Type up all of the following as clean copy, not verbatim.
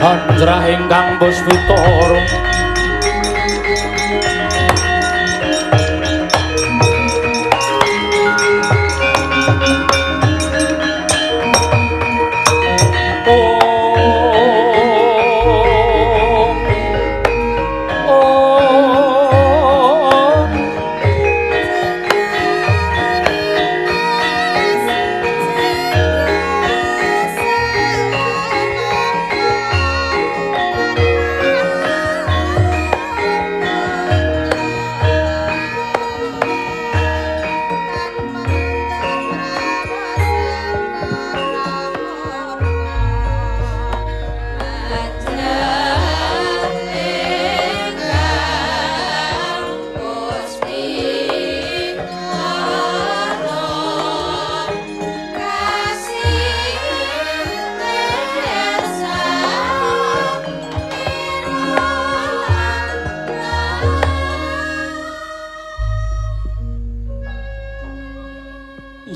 Anjrah ingkang puspita.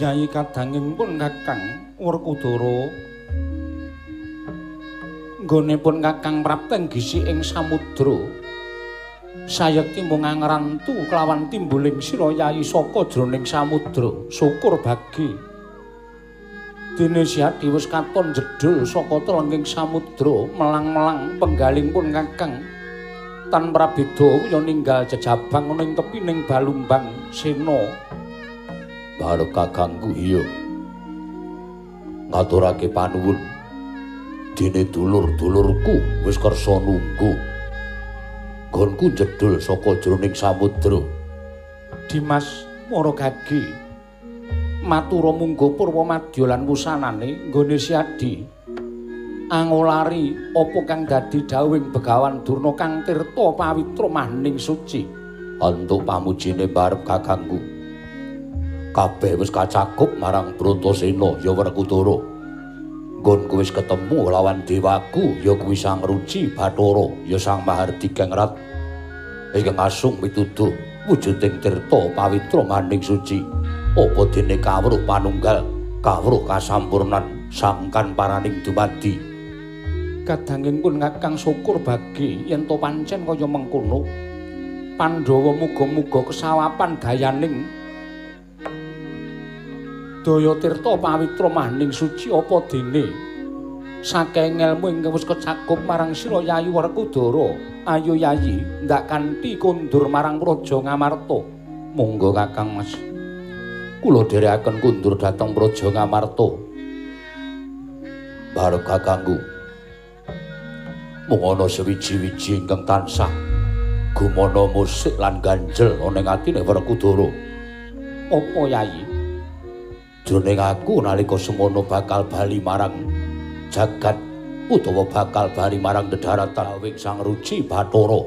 Yai kadanging pun Kakang Werkudara nggonipun Kakang prapteng gisik ing samudra sayekti mung ngrantu kelawan timbuling sira Yai saka jroning samudra. Syukur bagi dene Siadi wis katon jedul saka telenging samudra melang-melang penggaling pun Kakang tan prabeda ya ninggal jejabang ana ing tepining Balumbang Sena. Barep kakangku iya ngaturake panuwun dene dulur-dulurku wis kersa nunggu nggonku jedul saka jroning samudra. Dimas Maragagi matura munggo purwa madya lan wusanane nggone Siadi angolari apa kang dadi dawuhing Begawan Durna kang tirta pawitra mahning suci. Entuk pamujine barep kakangku kabeh wis kacakup marang Bratasena ya Werkudara. Nggonku wis ketemu lawan dewaku ya kuwi Sang Ruci Bathara ya Sang Mahardika Ngrat ingkang asung pituduh wujuding tirta pawitra maning suci. Apa dene kawruh panunggal kawruh kasampurnan sangkan paraning dumadi. Kadanging pun Kakang syukur bagi yen to pancen kaya mengkono. Pandhawa muga-muga kesawapan dayaning daya tirta pawitra mahning suci apa dene saking ngelmu ingkang wis kecakup marang sira Yayi Werkudara. Ayo Yayi ndak kanthi kondur marang Praja Ngamarta. Monggo Kakang Mas, kula dherekaken kundur dhateng Praja Ngamarta. Barep kakangku mung ana sewiji-wiji ingkang tansah gumana musik lan ganjel ana ing atine Werkudara. Apa Yayi? Jroning aku nalika semono bakal bali marang jagat utawa bakal bali marang dedaratan wing Sang Ruci Bathara.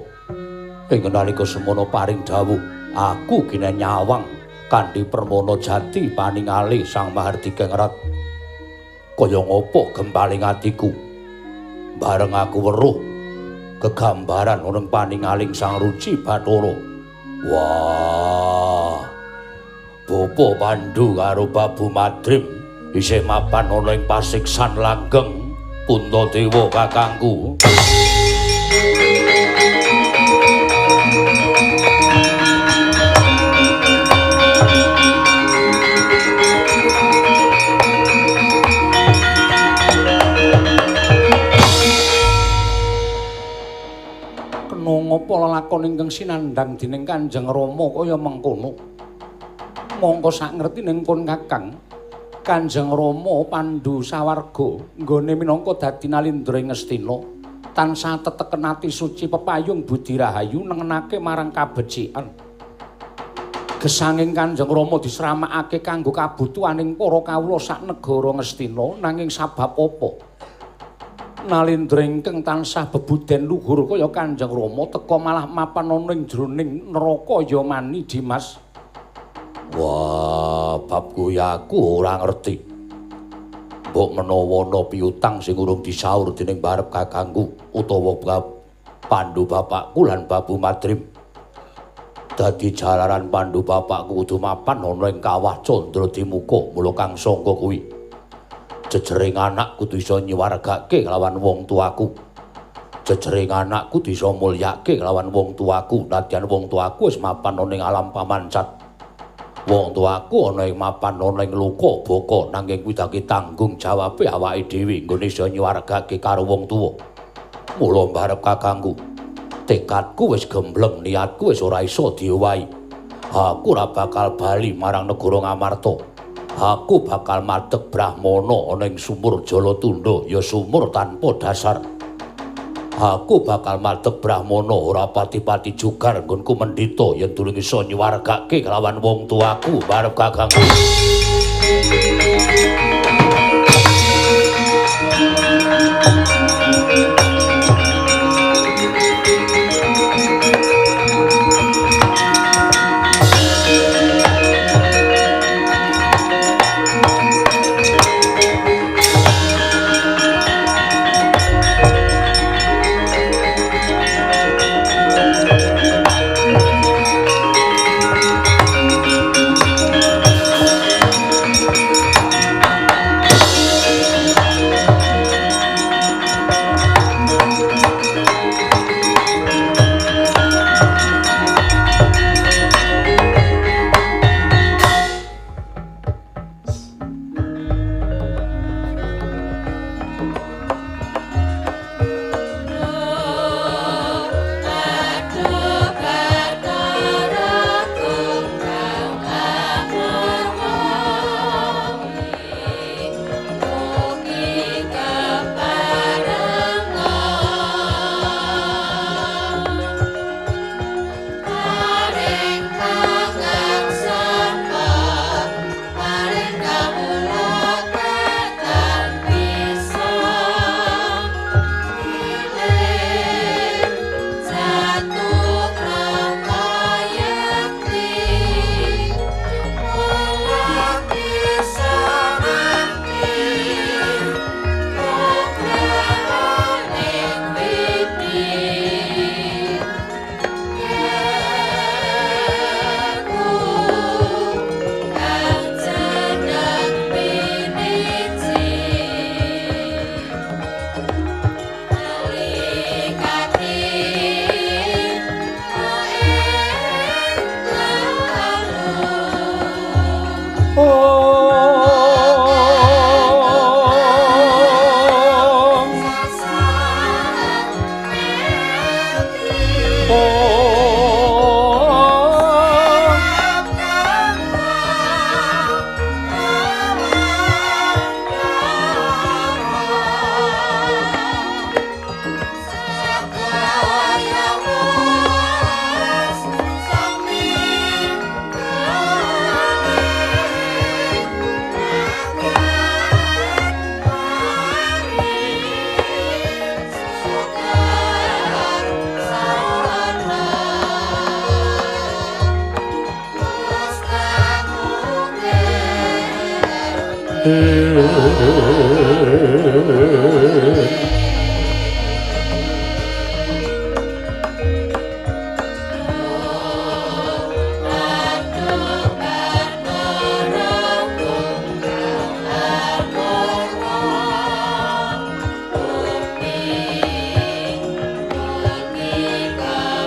Ing nalika semono paring dawuh aku kene nyawang kanthi permana jati paningale Sang Mahardika Ngrat. Kaya ngopo gempaling atiku bareng aku weruh gegambaran ana paningaling Sang Ruci Bathara. Wah, Bapa Pandu karo Babu Madrim isih mapan ana ing pasiksan langgeng Puntadewa kakangku. Kena ngapa lelakon ingkang sinandhang dening Kanjeng Rama kaya mengkono? Mongko sak ngertine pun Kakang, Kanjeng Rama Pandu sawarga nggone minangka dadi nalindra ing Ngastina tansah teteken ati suci pepayung budi rahayu nengenake marang kabecikan. Gesanging Kanjeng Rama disramakake kanggo kabutuhaning para kawula sak negara Ngastina, nanging sabab apa nalindra ingkang tansah bebuden luhur kaya Kanjeng Rama teka malah mapan ana ing jroning neraka Yamani Dimas? Wah, bab kuwi aku ora ngerti. Mbok menawa ana piutang sing urung disaur dening barep kakangku utawa Pandu bapakku lan Babu Madrim. Dadi jalaran Pandu bapakku kudu mapan ana ing kawah Candra Dimuka, mula kang sangka kuwi. Jejering anak kudu iso nyuwargake kelawan wong tuaku. Jejering anak kudu iso mulyake kelawan wong tuaku, nadyan wong tuaku wis mapan ana ing alam pamancat. Wong tuaku ana ing mapan ana ing luka baka, nanging kuwi dadi tanggung jawabe awake dhewe nggone iso nyuwargake karo wong tuwa. Mula mbarep kakangku, tekadku wis gembleng, niatku wis ora iso diowahi. Aku ora bakal bali marang negara Ngamarta. Aku bakal madeg brahmana ana ing sumur Jalatunda, ya sumur tanpa dasar. Aku bakal madeg brahmana ora pati-pati jugar nggonku mendhita yen durung iso nyuwargake kelawan wong tuaku barep kakangku.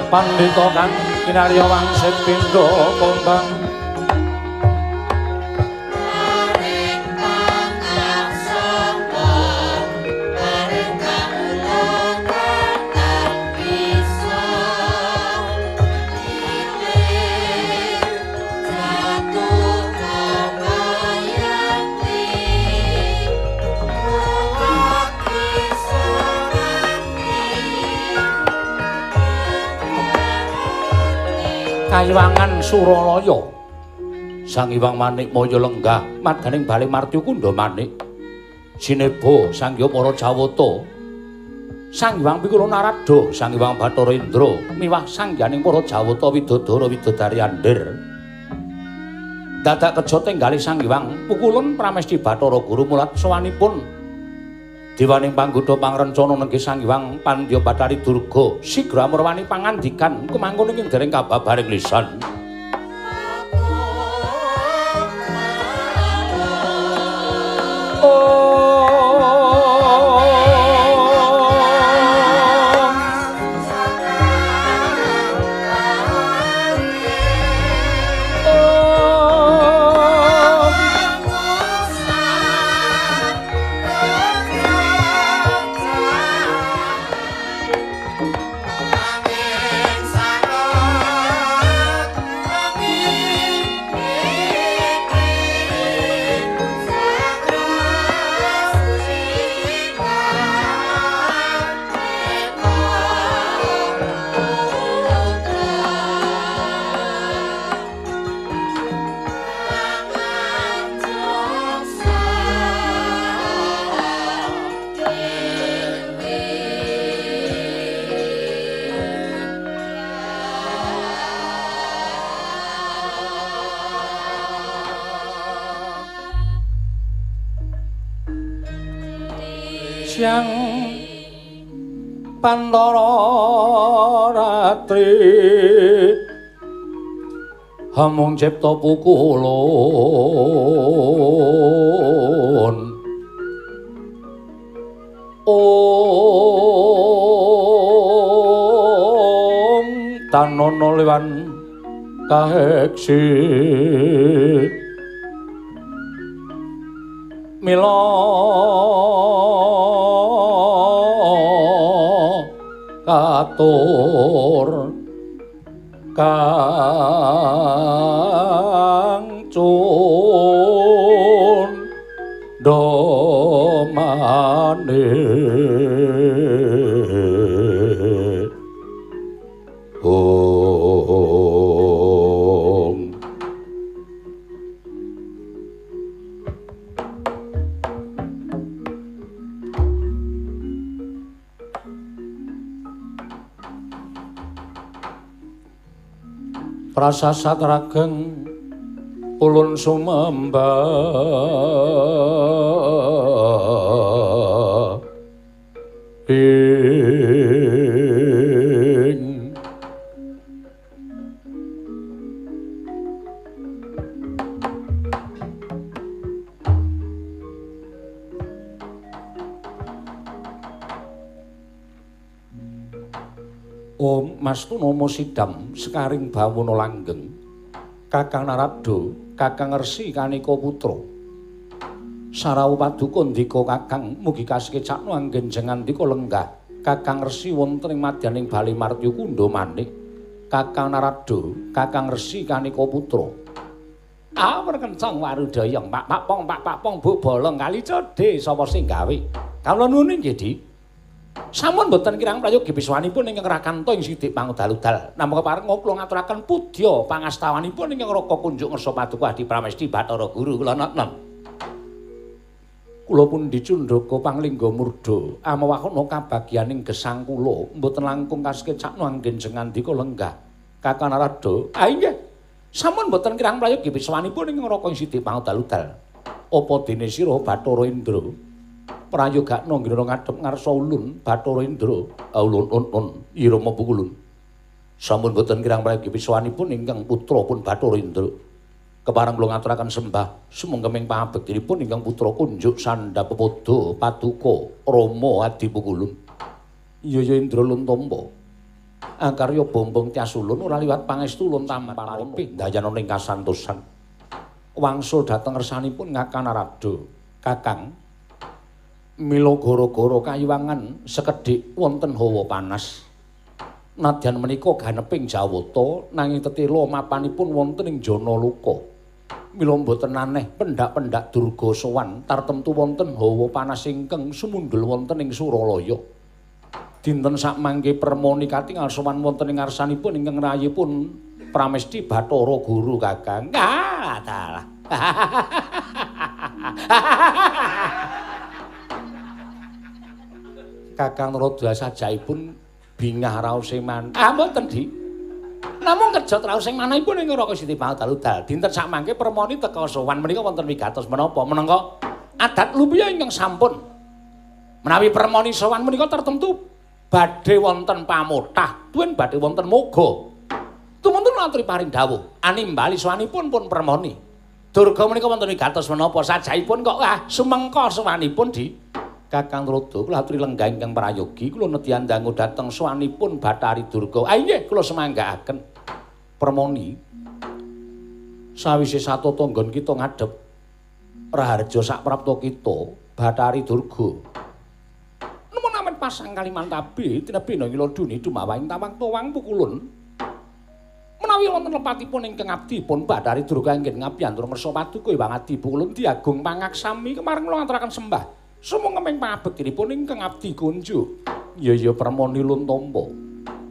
Pandhita kang kinarya wangsit pindha kembang Kayiwangan Suralaya. Sang Hyang Manikmaya lenggah madhaning bale Martya Kundha Manik. Sineba Sang Hyang para Jawata. Sang Hyang Pikula Narada, Sang Hyang Bathara Indra, miwah sangyaning para Jawata widodara widodari andir. Dadak kejo tenggali Sang Hyang Pukulun Pramesti Bathara Guru mulat sowanipun dewaning panggoda pangrencana nenggih Sang Hyang Pandya Bathari Durga sigra murwani pangandikan kumangkun ing dereng kababaring lisan. Siang pantara ratri hamung cipta pukulun om tanono liwan kaheksi mila katur kang cun domane om. Prasasat rageng ulun sumembah ing Om Mastunomo Sidam sekaring bawono langgeng Kakang Narada, Kakang Resi Kanika Putra. Sarawu paduka ndika Kakang mugi kasekecakno anggen jengandika lenggah. Kakang Resi wonten ing madyaning bali Martya Kundha manik. Kakang Narada, Kakang Resi Kanika Putra. Awur kencang warudayang pak pak pong pak pak pong bu bolong kali codhe sapa sing gawe. Kawula nuwun nggih Di. Sampun boten kirang prayogi biswanipun ingkang rakanta ing sidik pangudal-udal. Namung kepareng kula ngaturaken pudya pangastawanipun ingkang raka kunjuk ngersa paduka Adi Pramesti Bathara Guru kula neten. Kula pundi cundhaka panglingga murda amawakana kabagyaning gesang kula mboten langkung kasekecakno anggen jengandika lenggah. Kakang Narada, ah inggih. Sampun boten kirang prayogi biswanipun ingkang raka ing sidik pangudal-udal. Apa dene sira Bathara Indra? Prayogakna ngira ngadhep ngarsa ulun Bathara Indra ulun un un irama pukulun. Sampun boten kirang prayogi piswanipun ingkang putra pun Bathara Indra. Kepareng kula ngaturaken sembah sumengkeming pangabektinipun ingkang putra kunjuk sandhap pepodo paduka Rama Adi Pukulun. Iya ya Indra lun tampa. Akarya bombong tias ulun ora liwat pangestu ulun tamat paripih ndayana ing kasantosan. Wangsul dhateng ngersanipun Kakang Narada. Kakang mila gara-gara kayiwangan sekedhik wonten hawa panas. Nadyan menika ganeping Jawata nanging tetela mapanipun wonten ing Janaloka. Mila mboten aneh pendak-pendak durga sowan tartemtu wonten hawa panas ingkang sumundhul wonten ing Suralaya. Dinten sakmangke permoni katingal sowan wonten ing ngarsanipun ingkang rayipun Pramesti Bathara Guru Kakang. Ah, dalah. Kakang Narada sajaipun bingah raose man. Ah mboten, Dik. Namung kerja traos sing manahipun ing Raka Siti Paudal dinten sakmangke permoni teka sowan menika wonten wigatos menapa menangka adat lupiya ingkang sampun menawi permoni sowan menika tertentu badhe wonten pamotah tuwin badhe wonten moga. Tumuntun aturi paring dawuh animbali sowanipun pun permoni. Durga menika wonten wigatos menapa sajaipun kok sumengka sowanipun di Kakang Tuladha kula aturi lenggah ingkang prayogi kula nedhi dangu dhateng sowanipun Bathari Durga. Ah inggih kula semanggaaken. Permoni sawise satata nggon kita ngadhep raharja saprapta kita Bathari Durga. Numun amet pasang Kalimantabe tinebena ing dumawahing tawang towang pukulun. Menawi wonten lepatipun ingkang abdi pun Bathari Durga ingkang ngabyantur ngersa paduka Hyang Adi pukulun diagung pangaksami kemareng kula ngaturaken sembah. Sumangga pangabektinipun ingkang abdi kunjuk. Ya ya permoni ulun tampa.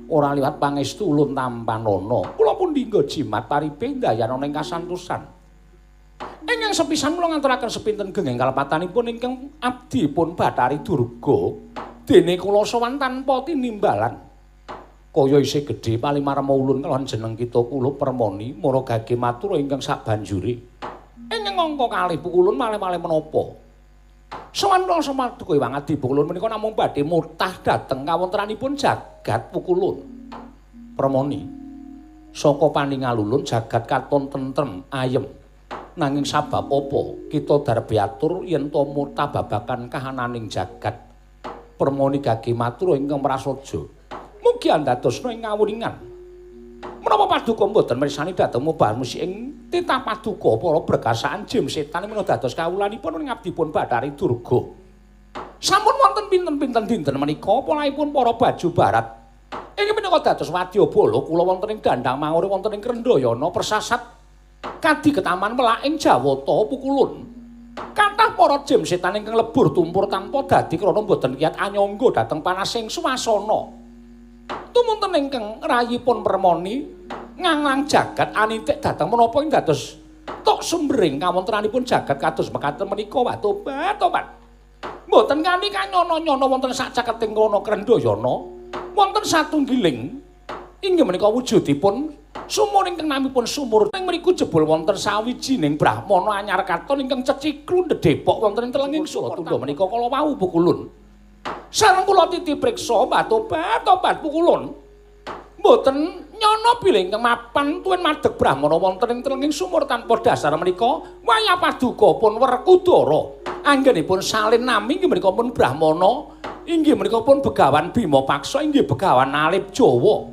Ora liwat pangestu ulun tampanana. Kula pundi nggo jimat paripe ndayana ing kasantosan. Ingkang sepisan kula ngaturaken sepinten genging kalepatanipun ingkang abdi pun Bathari Durga. Dene kula sowan tanpa tinimbalan. Kaya isih gedhe palimarma ulun kalawan jeneng kita kula permoni mara gage matur ingkang sabanjure. Ingkang angka kalih pukulun malih-malih menapa? Sowan kula samadha Hyang Adi pukulun menika namung badhe mutah dhateng kawontenanipun jagat pukulun. Permoni saka paningal ulun jagat katon tentrem ayem. Nanging sabab apa kita darbe atur yen to mutah babagan kahananing jagat. Permoni gage matur ingkang prasaja. Mugi andadosna ing ngawuningan. Menapa paduka mboten mirsani dhateng mubah musik ing titah paduka para berkasaan jim setan menawa dados kawulanipun ngabdipun Bathari Durga. Sampun wonten pinten-pinten dinten menika polahipun para baju barat. Inggih menika dados wadyabala kula wonten ing Dandang Mangure wonten ing Krendhayana persasat kadi ketaman melaking Jawata pukulun. Kathah para jim setan ingkang lebur tumpur tanpa dadi krana mboten kiyat anyangga dhateng panasing swasana. Tumunten ingkang rayipun permoni nganglang jagat anitik dhateng menapa ing dados tok sumbering kawontenanipun jagat kados mekaten menika wah tobat tobat. Mboten kami kanyono-nyono wonten sak caketing kono Krendhayana wonten satunggiling inggih menika wujudipun sumur ingkang namipun sumur ing mriku jebul wonten sawijining brahmana anyar katon ingkang ceciklu ndedhepok wonten ing telenging Suratunda menika kala wau pukulun. Sareng kula titi priksa mbah tobat tobat pukulun. Mboten nyono bilih ingkang mapan tuwin madeg brahmana wonten ing telenging sumur tanpa dasar menika wayah paduka pun Werkudara. Anggenipun salin nami inggih menika pun brahmana, inggih menika pun Begawan Bima Paksa, inggih Begawan Alip Jawa.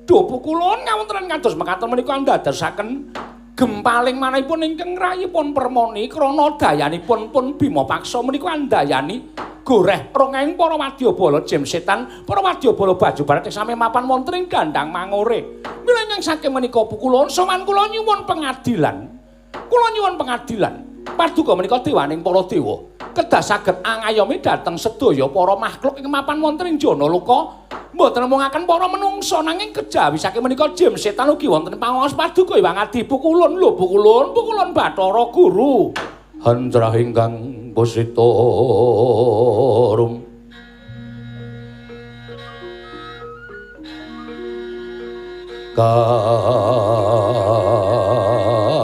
Duh pukulun kawontenan kados mekaten menika andadosaken gempaling manahipun ingkang rayipun permoni krana dayanipun pun Bima Paksa menika andayani goreh rongeng para wadyabala jim setan, para wadyabala baju barat sami mapan wonten ing Gandang Mangure. Mila ingkang saking menika pukulun sowan kula nyuwun pengadilan. Kula nyuwun pengadilan. Paduka menika dewaning para dewa kedah saged angayomi dhateng sedaya para makhluk ing mapan wonten ing Janaloka. Mboten nemungaken para menungsa nanging kejawi saking menika jim setan ugi wonten pangaos paduka Hyang Adi pukulun lho pukulun pukulun Bathara Guru. Hantrah ingkang pusita rum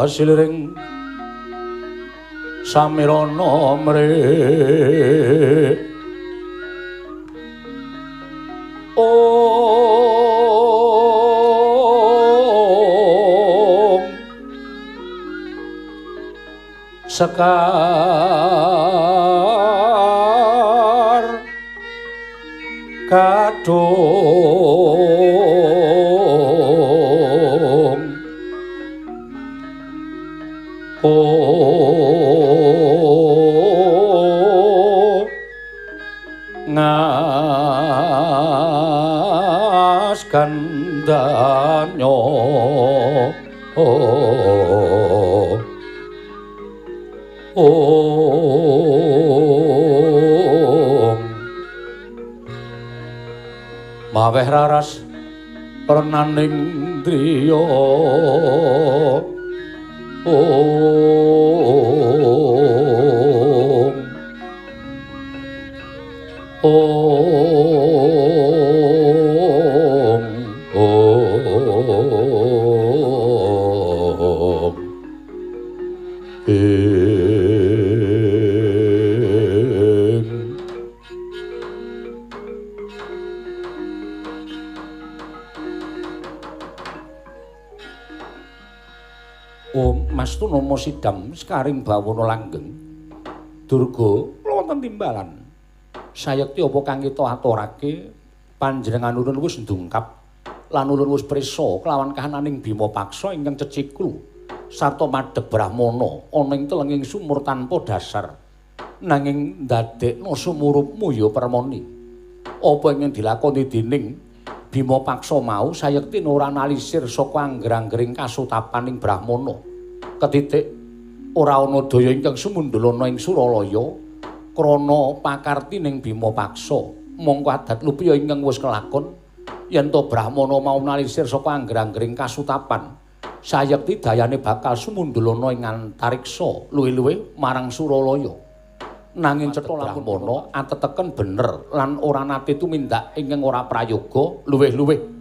kasiliring samirana mre Om sekar kadung ngas gandanyo Om maweh raras renaning driya Om Om Om. Om Mastu Nomo Sidam sekaring bawana langgeng. Durga kula wonten timbalan. Sayekti apa kang kita aturake panjenengan ulun wis ndungkap lan ulun wis prisa kelawan kahananing Bima Paksa ingkang ceciklu sarta madhep brahmana ana ing telenging sumur tanpa dasar. Nanging ndadekno sumurupmu ya Permoni. Apa ingkang dilakoni dening Bima Paksa mau sayekti ora nalisir saka angger-anggering kasutapaning brahmana. Ketitik ora ana daya ingkang sumundul ana ing Suralaya krana pakartining Bima Paksa. Mongko adat lupiya ingkang wis kelakon yen to brahmana mau nalisir saka angger-anggering kasutapan, sayekti dayane bakal sumundul ana ing antariksa luwih-luwih marang Suralaya. Nanging cetha brahmana ateteken bener lan ora nate tumindak ingkang ora prayoga luwih-luwih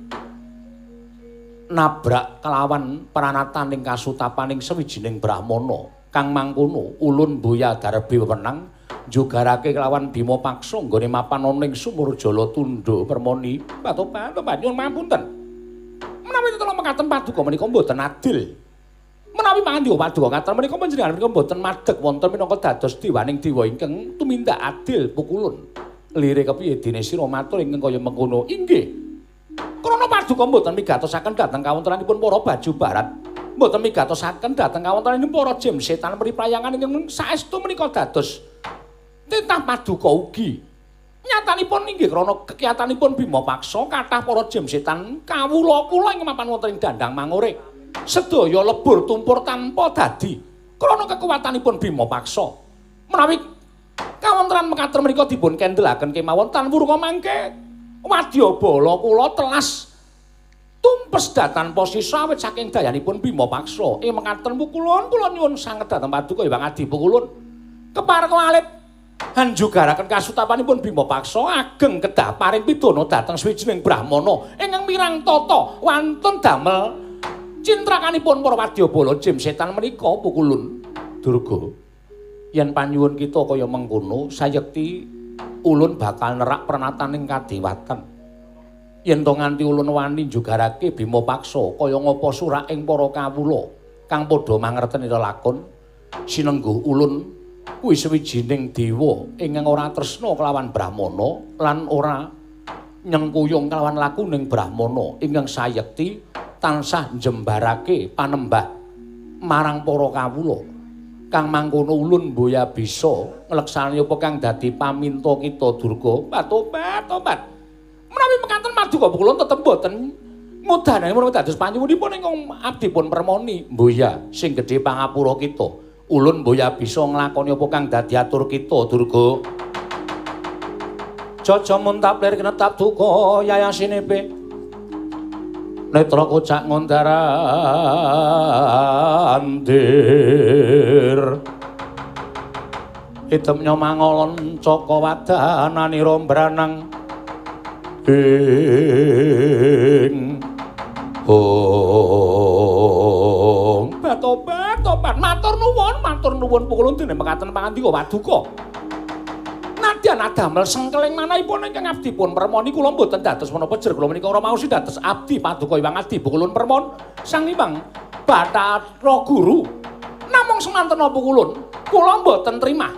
nabrak kelawan pranataning kasutapaning sawijining brahmana. Kang mangkono ulun mboya darbi wewenang njugarake kelawan Bima Paksa nggone mapan ana ing sumur Jala Tundha Permoni. Patobat nyuwun pangapunten. Menawi tetela mekaten paduka menika mboten adil. Menawi pangandika paduka ngaten menika panjenengan menika mboten madeg wonten minangka dados diwaning dewa ingkang tumindak adil pukulun. Lire kepiye dene sira matur ingkang kaya mengkono? Inggih. Krana paduka mboten migatosaken dhateng kawontenanipun para baju barat. Mboten migatosaken dhateng kawontenanipun para jim setan mripayangan ingkang saestu menika dados titah paduka ugi. Nyatanipun inggih krana kekiyatanipun Bima Paksa kathah para jim setan kawula kula ing mapan wonten ing Dandang Mangure. Sedaya lebur tumpur tanpa dadi krana kekuatanipun Bima Paksa. Menawi kawontenan mekaten menika dipun kendelaken kemawon tan wurunga mangke wadyabala kula telas tumpes tanpa sisa awit saking dayanipun Bima Paksa. Ing mekaten pukulun kula nyuwun sanget dhateng paduka Hyang Adi Pukulun. Kepareng alit hanjugaraken kasutapanipun Bima Paksa ageng kedah paring pidana dhateng sawijining brahmana ingkang mirang tata wantun damel cintrakanipun para wadyabala jim setan menika pukulun. Durga, yen panyuwun kita kaya mengkono sayekti ulun bakal nerak pranataning kadewatan. Yen to nganti ulun wani njugarake Bima Paksa kaya ngapa suraking para kawula kang padha mangerteni lelakon sinengguh ulun kuwi sawijining dewa ingkang ora tresna kelawan brahmana lan ora nyengkuyung kelawan lakuning brahmana ingkang sayekti tansah njembarake panembah marang para kawula. Kang mangkono ulun mboya bisa ngleksanani apa kang dadi paminta kita Durga. Tobat tobat. Menawi mekaten paduka kula tetep mboten ngudanani menawi dados panyuwunipun ingkang abdi pun Permoni. Mboya sing gedhe pangapura kita. Ulun mboya bisa nglakoni apa kang dadi atur kita Durga. Jaja muntap lir kinetap duka yayasine netra kocak ngondarandir item nyomangolon caka wadananira mbranang ing ong batobat tobat matur nuwun pukulun dene mekaten pangandika paduka. Nadyan adamel sengkeling manahipun ingkang abdi pun Permoni kula mboten dados menapa jer kula menika ora maosi dados abdi paduka Hyang Adi Pukulun Permon Sang Hyang Bathara Guru. Namung semanten pukulun kula mboten trima.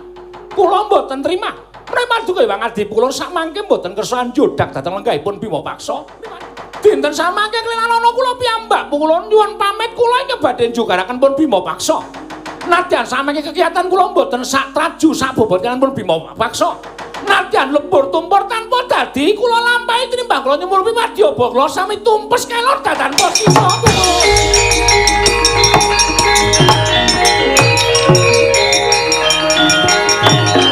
Kula mboten trima. Menawi paduka Hyang Adi Pukulun sakmangke mboten kersa njodak dhateng lenggahipun Bima Paksa. Dinten samangke klinanana kula piyambak pukulun nyuwun pamit kula ingkang badhe njogaraken pun Bima Paksa. Nadyan samangke kegiatan kula mboten sak traju sak bobot kaliyan pun Bima Paksa. Nadyan lebur tumpur tanpa dadi kula lampahi tinimbang kula nyemulpi wadyabala kula sami tumpes kelor tanpa sisa. Thank you.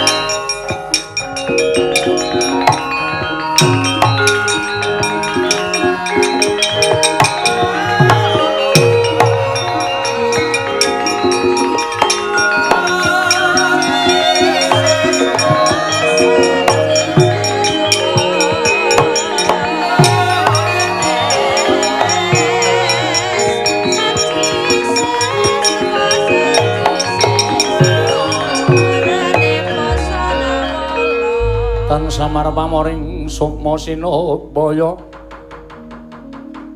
Tan samar pamoring sukma sinukmaya.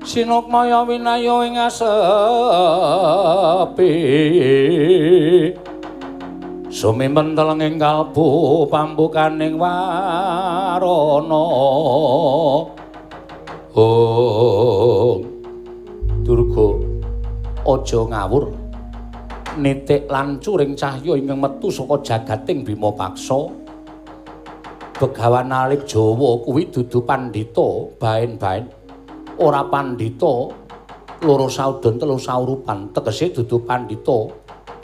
Sinukmaya winaya ing asepi. Sumimpen telenging kalbu pambukaning warana. Oh Durga, aja ngawur. Nitik lancuring cahya ingkang metu saka jagating Bima Paksa. Begawan Alif Jawa kuwi dudu pandhita baen-baen. Ora pandhita loro saudon telu saurupan, tegese dudu pandhita.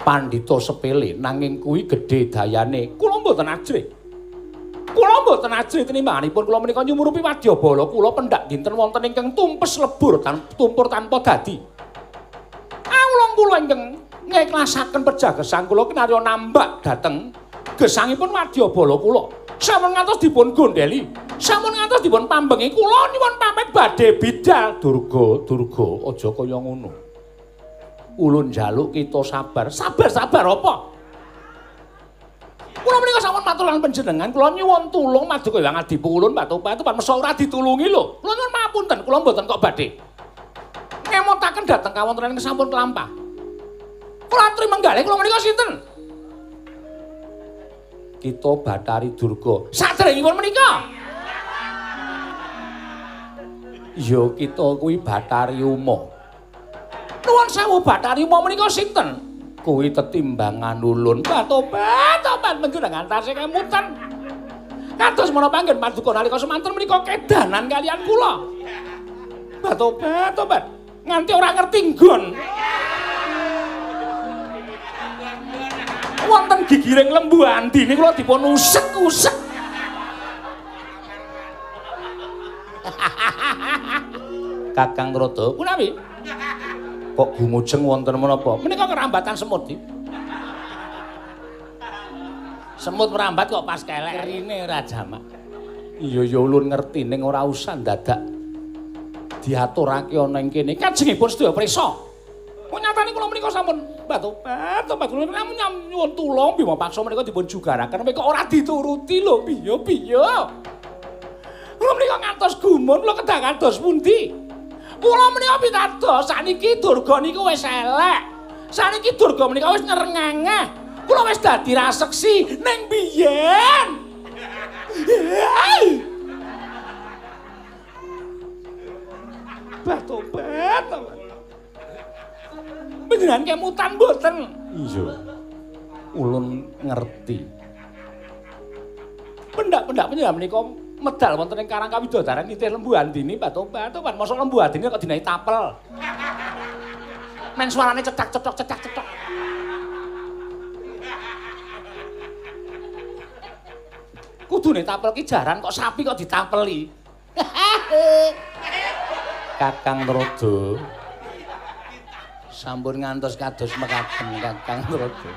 Pandhita sepele nanging kuwi gedhe dayane. Kula mboten ajrih. Kula mboten ajrih tinimbanganipun kula menika nyumurupi wadyabala kula pendak dinten wonten ingkang tumpes lebur tumpur tanpa dadi. Awulung kula ingkang ngeklasaken pejagesang kula kinarya nambak dhateng gesangipun wadyabala kula. Sampun ngantos dipun gondeli, sampun ngantos dipun pambengi, kula nyuwun pamit badhe bidal. Durga, Durga, aja kaya ngono. Ulun njaluk kita sabar. Sabar-sabar apa? Kula menika sampun matur lan panjenengan, kula nyuwun tulung maduka Hyang Adipu ulun Batopat mesa ora ditulungi lho. Kula nyuwun pamunten, kula mboten kok badhe ngemotaken dhateng kawontenan ingkang sampun kelampah. Kula aturi menggalih kula menika sinten? Kita Bathari Durga. Saderengipun menika. Ya kita kuwi Bathari Uma. Nuwun sewu Bathari Uma menika sinten? Kuwi tetimbangan ulun. Batobat, tobat panjenengan tasih kemutan. Kados menapa anggen paduka nalika semanten menika kedanan kalian kula. Batobat, tobat. Nganti ora ngerti nggon. Wonten gigiring lembu andine kula dipun usek-usek. Kakang Rada, punawi? Kok gumujeng wonten menapa? Menika kerambatan semut iki. Semut merambat kok pas kelek rine ora jamak. Iya ya ulun ngerti ning ora usah dadak diaturake ana ing kene. Kajengipun sedaya prisa. Nyatane kula menika sampun batobat, tobat kula nyuwun tulung Bima Paksa menika dipun jugaraken kok ora dituruti lho piye piye. Kula menika ngantos gumun kula kedah kados pundi? Kula menika pitados sakniki Durga niku wis elek. Sakniki Durga menika wis nyrengengeh. Kula wis dadi raseksi ning biyen. Batobat, tobat. Panjenengan kemutan mboten? Iya. Ulun ngerti. Pendak-pendak panjenengan menika medal wonten ing Karang Kawidodaren nitih Lembu Andini Batobat, tobat mosok Lembu Andini kok dinahi tapel. Men suarane cetak-cetok cetak-cetok. Kudune tapel ki jaran kok sapi kok ditapeli. Kakang Rada. Sampun ngantos kados mekaten Kakang Rada.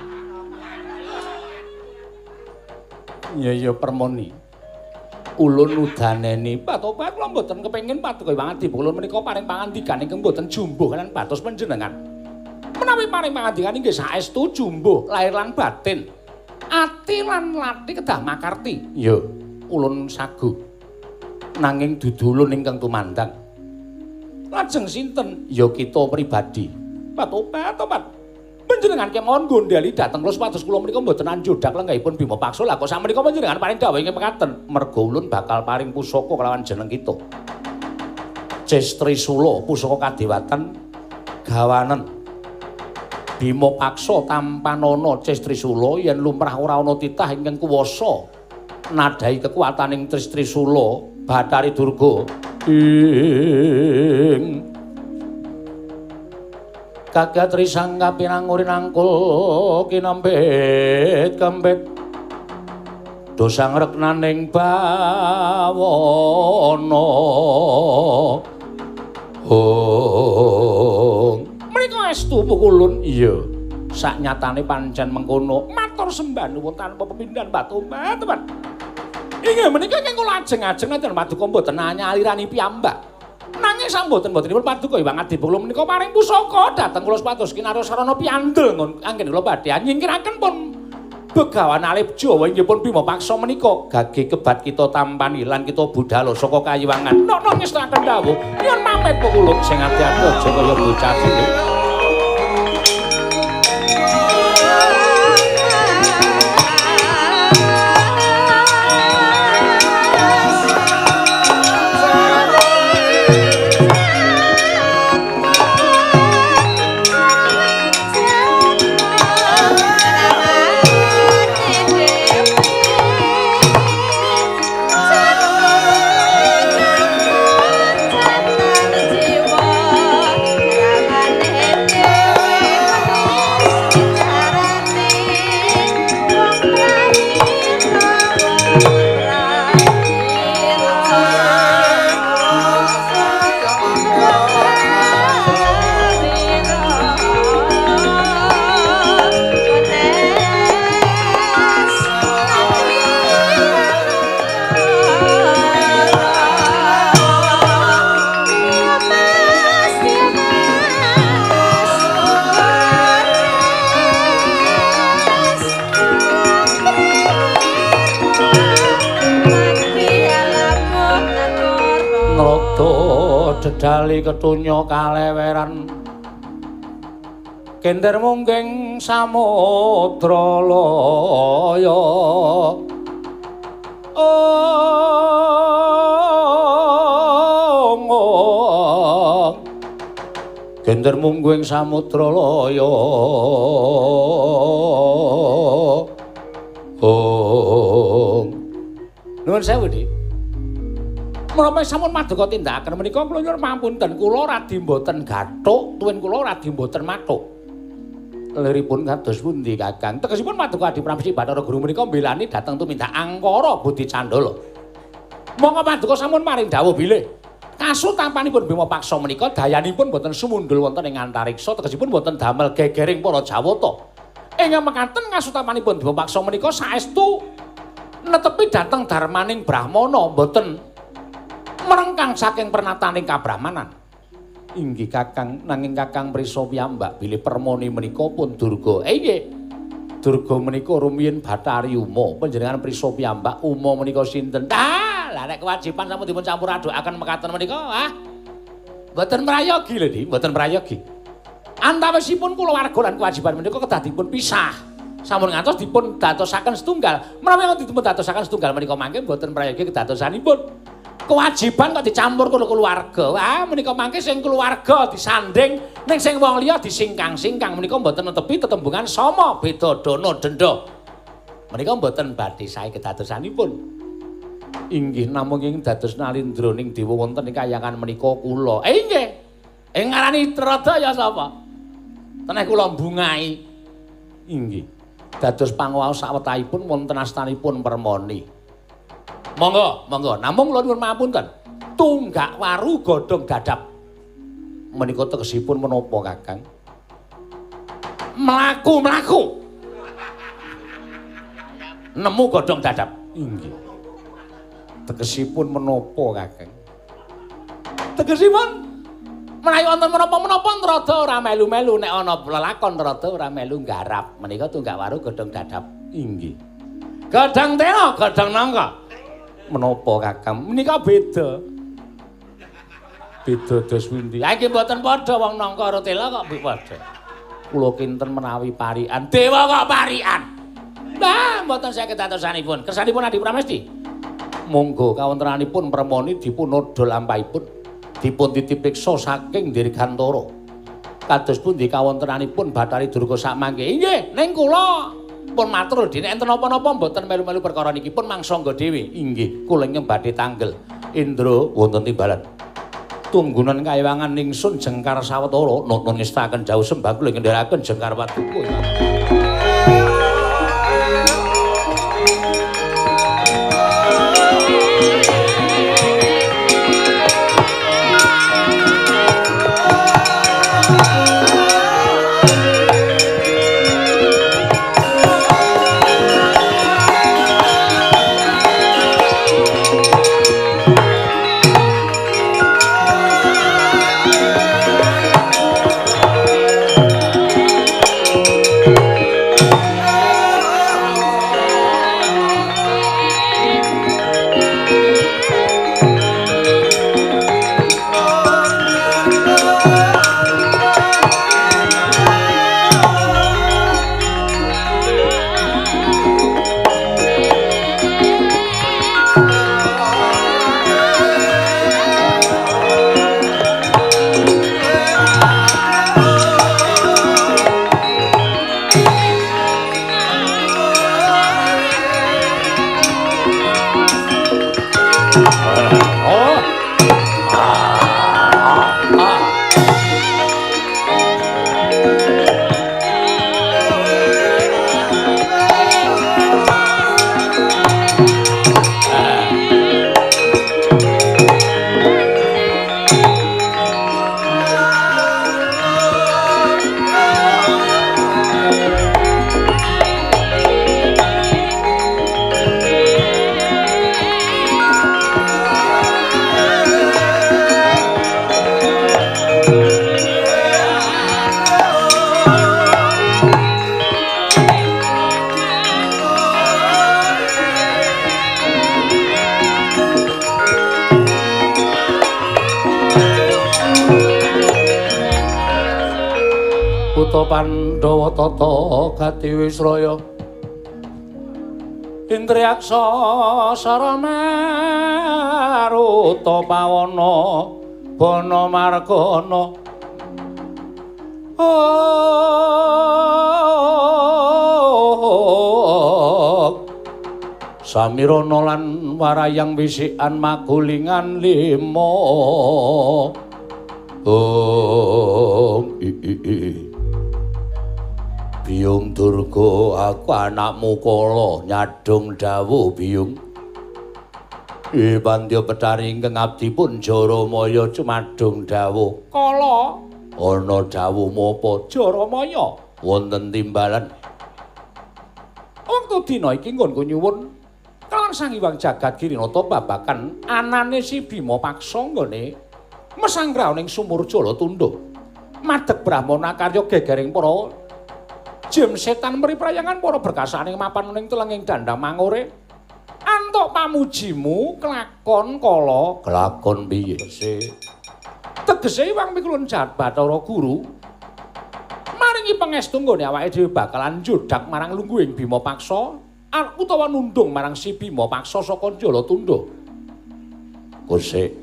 Iya ya permoni. Ulun udaneni Batobat kula mboten kepengin paduka Hyang Adipu ulun menika paring pangandikan ingkang mboten jumbuh lan batos panjenengan. Menawi paring pangandikan inggih saestu jumbuh lahir lan batin. Ati lan lati kedah makarti. Iya, ulun sagu. Nanging dudu ulun ingkang tumandang. Lajeng sinten? Ya kita pribadi. Batobat, tobat. Panjenengan kemawon gondeli dhateng kula supados kula menika mboten anjodak lenggahipun Bima Paksa. Lah kok sakmenika panjenengan paring dawuh ingkang mekaten, merga ulun bakal paring pusaka kelawan jeneng kita. Ces Trisula pusaka kadewatan gawanen. Bima Paksa tampanana Ces Trisula yen lumrah ora ana titah ingkang kuwasa nadhahi kekuataning Ces Trisula Bathari Durga ing Kagat risang kapinangurin angkul kinempit kempit dosang reknaning bawana. Oh menika estu pukulun. Iya saknyatane pancen mengkono. Matur sembah nuwun tanpa pepindhan Batobat, tobat. Inggih menika ingkang kula ajeng-ajeng enten paduka mboten anyalirani piyambak. Nanging samboten-botenipun paduka Hyang Adipu kula menika paring pusaka dhateng kula supados kinarya sarana piyandel anggen kula badhe nyingkiraken pun Begawan Alif Jawa inggih pun Bima Paksa menika gage kebat kita tampani lan kita budhalo saka kayiwangan. Nono ngestakaken dawuh nyuwun pamit kula sing ati-ati aja kaya bocah cilik. Dedali ketunya kaleweran kender mungging samudra laya. Ong kender mungging samudra laya. Ong nuwun sewu Dik. Menapa sampun maduka tindakaken menika kula nyuwun pamunten kula radi mboten gathuk tuwin kula radi mboten mathuk. Liripun kados pundi Kakang? Tegesipun maduka Adi Pramesti Bathara Guru menika mbelani dhateng tumindak angkara budi candala. Monggo paduka sampun maring dawuh bilih kasutampanipun Bima Paksa menika dayanipun mboten sumundul wonten ing antariksa tegesipun mboten damel gegering para Jawata. Ing mekaten kasutampanipun Bima Paksa menika saestu netepi dhateng dharmaning Brahmana mboten merengkang saking pernataning kabrahmanan. Inggih Kakang, nanging Kakang prisa piyambak bilih permoni menika pun Durga. Inggih. Durga menika rumiyin Bathari Uma. Panjenengan prisa piyambak Uma menika sinten? Ah, lah nek kewajiban sampun dipun campur adukaken mekaten menika, ah. Mboten prayogi lho, Dik, mboten prayogi. Antawisipun kulawarga lan kewajiban menika kedah dipun pisah. Sampun ngantos dipun dadosaken setunggal. Menawi dipun dadosaken setunggal menika mangke mboten prayogi kedadosanipun. Kewajiban kok dicampur karo keluarga. Wah, menika mangke sing keluarga disanding ning sing wong liya disingkang-singkang menika mboten netepi tetembungan sama beda dana denda. Menika mboten badhe sae kedadosanipun. Inggih namung ing dados nalindra ning dewa wonten ing kayangan menika kula. Inggih. Ing ngarani Trada ya sapa? Teneh kula mbungahi. Inggih. Dados panguwaos sawetahipun wonten astanipun Permoni. Monggo, monggo. Namung kula nyuwun pangapunten. Tunggak waru godhong dadap. Menika tegesipun menapa, Kakang? Mlaku-mlaku. Nemu godhong dadap. Inggih. Tegesipun menapa, Kakang? Tegesipun menawi wonten menapa-menapa Nrada ora melu-melu, nek ana lelakon Nrada ora melu nggarap. Menika tunggak waru godhong dadap. Inggih. Godhong tela, godhong nangka. Menapa Kakang? Menika beda. Beda dos pundi? Ha iki mboten padha wong nangka karo tela kok padha. Kula kinten menawi parikan. Dewa kok parikan. Lah mboten saged datosanipun. Kersanipun Adi Pramesti. Monggo kawontenanipun Permoni dipun odol lampahipun dipun titipiksa saking Dirgantara. Kados pundi kawontenanipun Bathari Durga sakmangke? Inggih, ning kula pun matur dene enten napa-napa mboten melu-melu perkara niki pun mangsangga dhewe. Inggih, kula ingkang badhe tanggel. Indra wonten timbalan. Tunggunan kayiwangan ningsun jengkar sawetara nonton ngestaken jauh sembah kula ngendharaken jengkar paduka. Para Pandhawa tata gati wisraya Indriyaksa saramaruta pawana bana margana. Samirana lan warayang wisikan magulingan lima. Om i i i. Biyung Durga, aku anakmu kala nyadhung dawuh Biyung. Pandya Betari ingkang abdi pun Jaramaya cumadung dawuh. Kala ana dawuhmu apa Jaramaya? Wonten timbalan. Wektu dina iki nggonku nyuwun kalawan Sang Hyang Jagat Girinata babagan anane si Bima Paksa nggone mesanggraha ning sumur Jalatundha. Madeg Brahmana karya gegering para jim setan meri prayangan para berkasaning mapan ning telenging dandang mangore. Antuk pamujimu kelakon kala. Kelakon piye? Tegese Hyang Mikulun Jahat Bathara Guru maringi pangestu nggone awake dhewe bakalan njodak marang lungguhing Bima Paksa utawa nundung marang si Bima Paksa saka Jalatundha. Kosek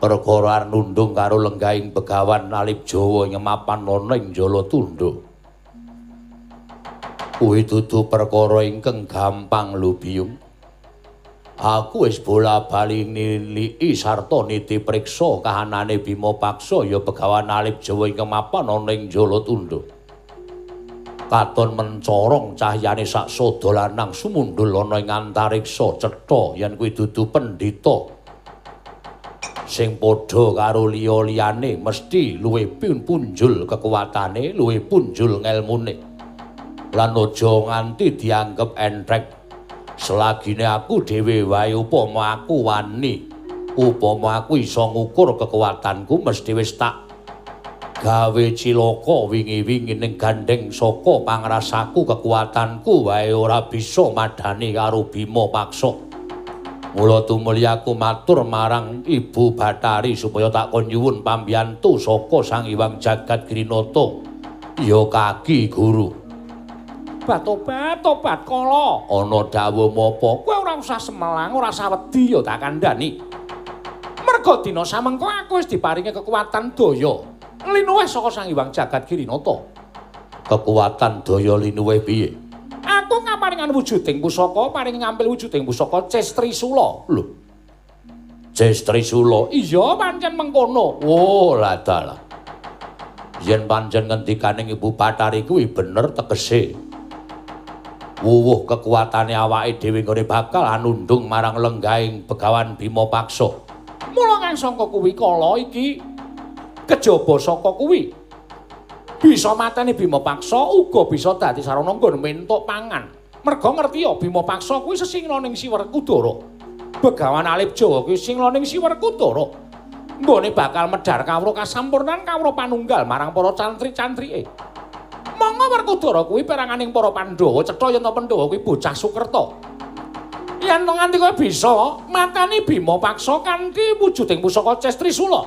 perkara nundung karo lenggahing Begawan Alip Jawa ing mapan ana ing Jalatundha. Kuwi dudu perkara ingkang gampang lho Biyung. Aku wis bola-bali niliki sarta niti priksa kahanane Bima Paksa ya Begawan Alip Jawa ingkang mapan ana ing Jalatundha. Katon mencorong cahyane sak sada lanang sumundul ana ing antariksa cetha yen kuwi dudu pendhita sing padha karo liya-liyane, mesti luwih punjul kekuatane, luwih punjul ngelmune. Lan aja nganti dianggep entrek. Selagine aku dhewe wae upama aku wani, upama aku iso ngukur kekuatanku mesti wis tak gawe cilaka wingi-wingi ning gandeng saka pangrasaku kekuatanku wae ora bisa madani karo Bima Paksa. Mula tumuli aku matur marang Ibu Bathari supaya tak kon nyuwun pambiyantu saka Sang Hyang Jagat Girinata. Ya kaki guru. Batobat tobat kala. Ana dawuh apa? Kowe ora usah semelang, ora usah wedi ya tak kandhani. Merga dina samengko aku wis diparingi kekuatan daya linuwih saka Sang Hyang Jagat Girinata. Kekuatan daya linuwih piye? Aku ngaparingan wujuding pusaka, paring ngampil wujuding pusaka Ces Trisula. Lho. Ces Trisula? Iya, pancen mengkono. Oh, lah dalah. Yen pancen ngendikaning Ibu Bathari kuwi bener tegese. Wuwuh kekuatane awake dhewe nggone bakal anundung marang lenggahing Begawan Bima Paksa. Mula kang sangka kuwi kala iki kejaba saka kuwi bisa mateni Bima Paksa uga bisa dadi sarana nggon mentuk pangan. Merga ngerti ya Bima Paksa kuwi sesingla ning Si Werkudara. Begawan Alip Jawa kuwi singla ning Si Werkudara. Nggone bakal medhar kawruh kasampurnan kawruh panunggal marang para cantri-cantrike. Monggo Werkudara kuwi peranganing para Pandhawa, cetha yen to Pandhawa kuwi bocah Sukerta. Yen to nganti kowe bisa mateni Bima Paksa kanthi wujuding pusaka Ces Trisula.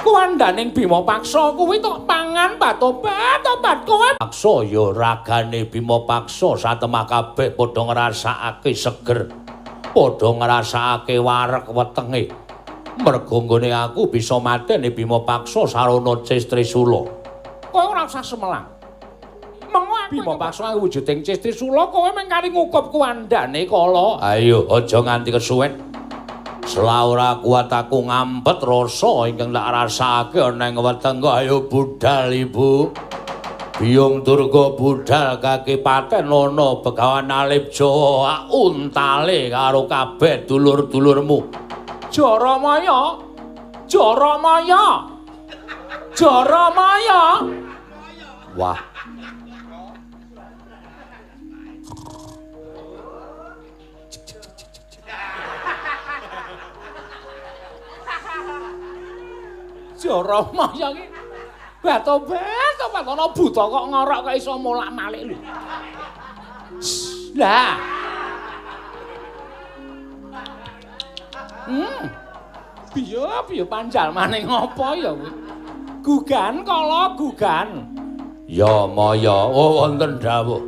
Kuwandaning Bima Paksa kuwi tok pangan batobat-tobat kowe. Paksa ya ragane Bima Paksa satemah kabeh padha ngrasakake seger. Padha ngrasakake wareg wetenge. Merga nggone aku bisa mateni Bima Paksa sarana Ces Trisula. Kowe ora usah semelang. Mengo aku Bima Paksa wujuding Ces Trisula kowe mung kari ngukup kuwandane kala. Ayo aja nganti kesuwen. Selah ora kuat aku ngampet rasa ingkang tak rasakake ana ing wetengku. Ayo budal Ibu. Biyung Durga budal kaki paten ana Begawan Alip Jawa untale karo kabeh dulur-dulurmu. Jaramaya. Jaramaya. Jaramaya. Wah. Jaramaya iki batobat ana buta kok ngorok kok iso molak-malik lho. Lah. Piye piye panjalmane ngopo ya kuwi? Gugan kala gugan. Ya maya, oh wonten dawuh.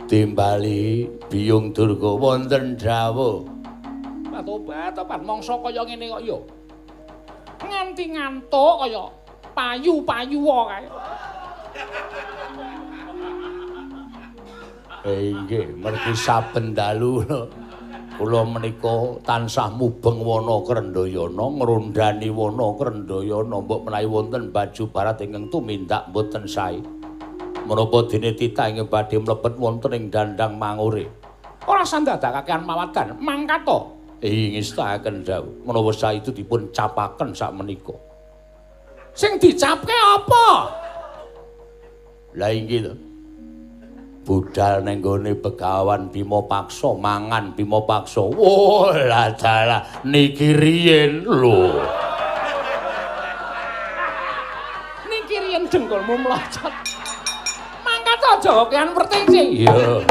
Timbali Biyung Durga wonten dawuh. Tobat, tobat mangsa kaya ngene kok ya. Nganti ngantuk kaya payu-payu kae. Inggih, mergi saben dalu kula menika tansah mubeng wana Krendayana, ngrondani wana Krendayana, mbok menawi wonten baju barat ingkang tumindak mboten sae. Menapa dene titah ingkang badhe mlebet wonten ing dandang mangure. Ora sandadak kakean mawadan, mangkat to. Ngestakaken dawuh, menawa saestu dipun capaken sakmenika. Sing dicapke apa? Lah inggih to. Budal ning gone Begawan Bima Paksa, mangan Bima Paksa. Oh, lah dalah niki riyen lho. Niki riyen dengkulmu mlocot. Mangkat aja kakean wertese. Iya.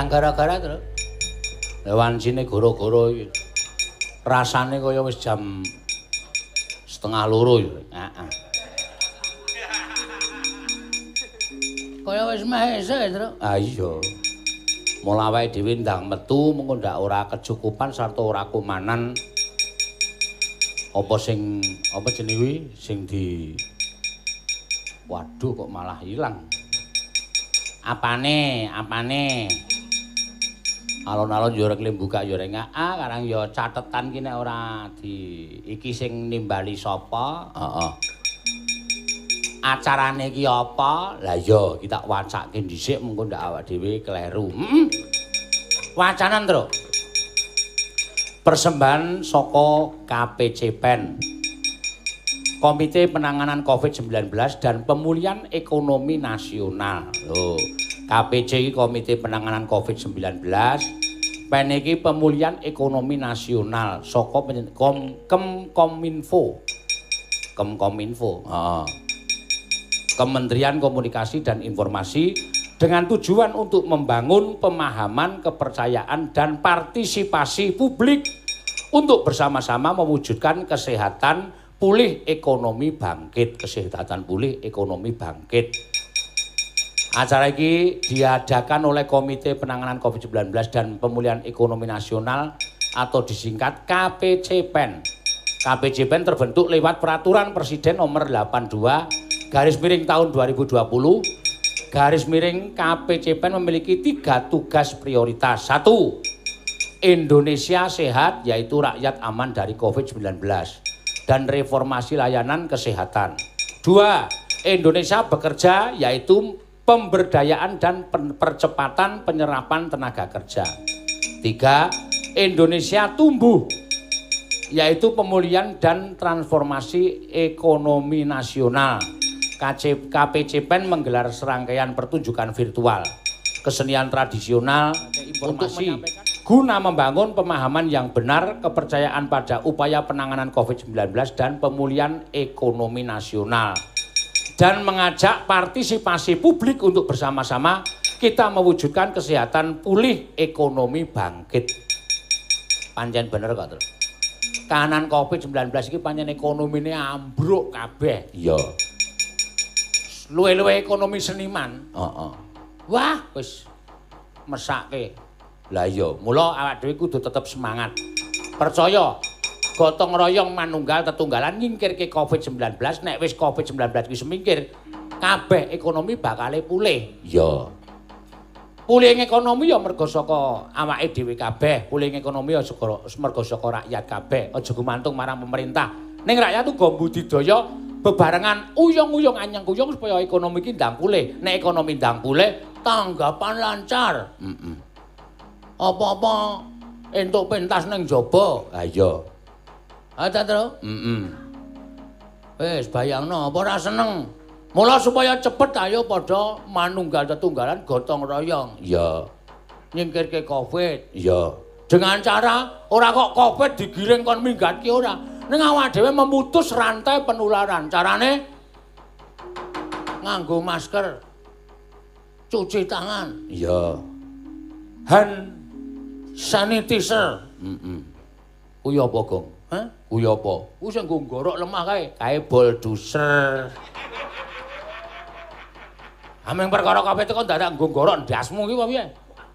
Barang gara-gara to. Wancine gara-gara iki. Rasane kaya wis jam 1:30 ya. Heeh. Kaya wis meh esuk ya, Tru. Ah iya. Mula awake dhewe ndang metu mengko ndak ora kecukupan sarta ora kumanan. Apa sing apa jenenge kuwi sing di waduh kok malah ilang. Apane? Apane? Alon-alon yo rek buka yo rek ah karang yo catetan ki nek ora di iki sing nimbali sapa? Heeh. Acarane iki apa? Lah iya, kita wacake dhisik mengko ndak awak dhewe kleru. Heeh. Wacanan, Tru. Persembahan saka KPC PEN. Komite Penanganan Covid-19 dan Pemulihan Ekonomi Nasional. Lho, KPC iki Komite Penanganan Covid-19, PEN iki Pemulihan Ekonomi Nasional saka Kemkominfo. Kemkominfo, heeh. Kementerian Komunikasi dan Informasi dengan tujuan untuk membangun pemahaman, kepercayaan dan partisipasi publik untuk bersama-sama mewujudkan kesehatan pulih ekonomi bangkit, kesehatan pulih ekonomi bangkit. Acara ini diadakan oleh Komite Penanganan Covid-19 dan Pemulihan Ekonomi Nasional atau disingkat KPC PEN. KPC PEN terbentuk lewat Peraturan Presiden Nomor 82 garis miring tahun 2020 garis miring KPC PEN memiliki 3 tugas prioritas. 1. Indonesia sehat, yaitu rakyat aman dari Covid-19 dan reformasi layanan kesehatan. 2. Indonesia bekerja, yaitu pemberdayaan dan percepatan penyerapan tenaga kerja. 3. Indonesia tumbuh, yaitu pemulihan dan transformasi ekonomi nasional. KPC PEN menggelar serangkaian pertunjukan virtual, kesenian tradisional, informasi guna membangun pemahaman yang benar, kepercayaan pada upaya penanganan Covid-19 dan pemulihan ekonomi nasional. Dan mengajak partisipasi publik untuk bersama-sama kita mewujudkan kesehatan pulih ekonomi bangkit. Pancen bener kok, Tru. Kahanan Covid-19 iki pancen ekonomine ambruk kabeh. Iya. Luwe-luwe ekonomi seniman. Heeh. Wah, wis mesake. Lah iya, mula awak dhewe kudu tetep semangat. Percaya, gotong royong manunggal tetunggalan nyingkirke Covid-19, nek wis Covid-19 wis semingkir, kabeh ekonomi bakale pulih. Iya. Pulih ekonomi ya mergo saka awake dhewe kabeh, pulih ekonomi ya mergo saka rakyat kabeh, aja gumantung marang pemerintah. Ning rakyat uga mbudidaya bebarengan uyung-uyung anyang-kuyung supaya ekonomi iki ndang pulih. Nek ekonomi ndang pulih, tanggapan lancar. Heeh. Apa-apa entuk pentas ning jaba. Ha iya. Ha ta, Tru? Heeh. Wis bayangno apa ora seneng. Mula supaya cepet ayo padha manunggal tetunggalan gotong royong. Iya. Nyingkirke Covid. Iya. Dengan cara ora kok Covid digiring kon minggat ki ora. Ning awak dhewe memutus rantai penularan. Carane nganggo masker, cuci tangan. Iya. Hand sanitizer. Heeh. Kuwi apa, Gong? Hah? Kuwi apa? Kuwi sing nggo nggorok lemah kae. Kae bolduser. Ameng perkara kabeh teko dadak nggo nggorok ndasmu ki apa piye?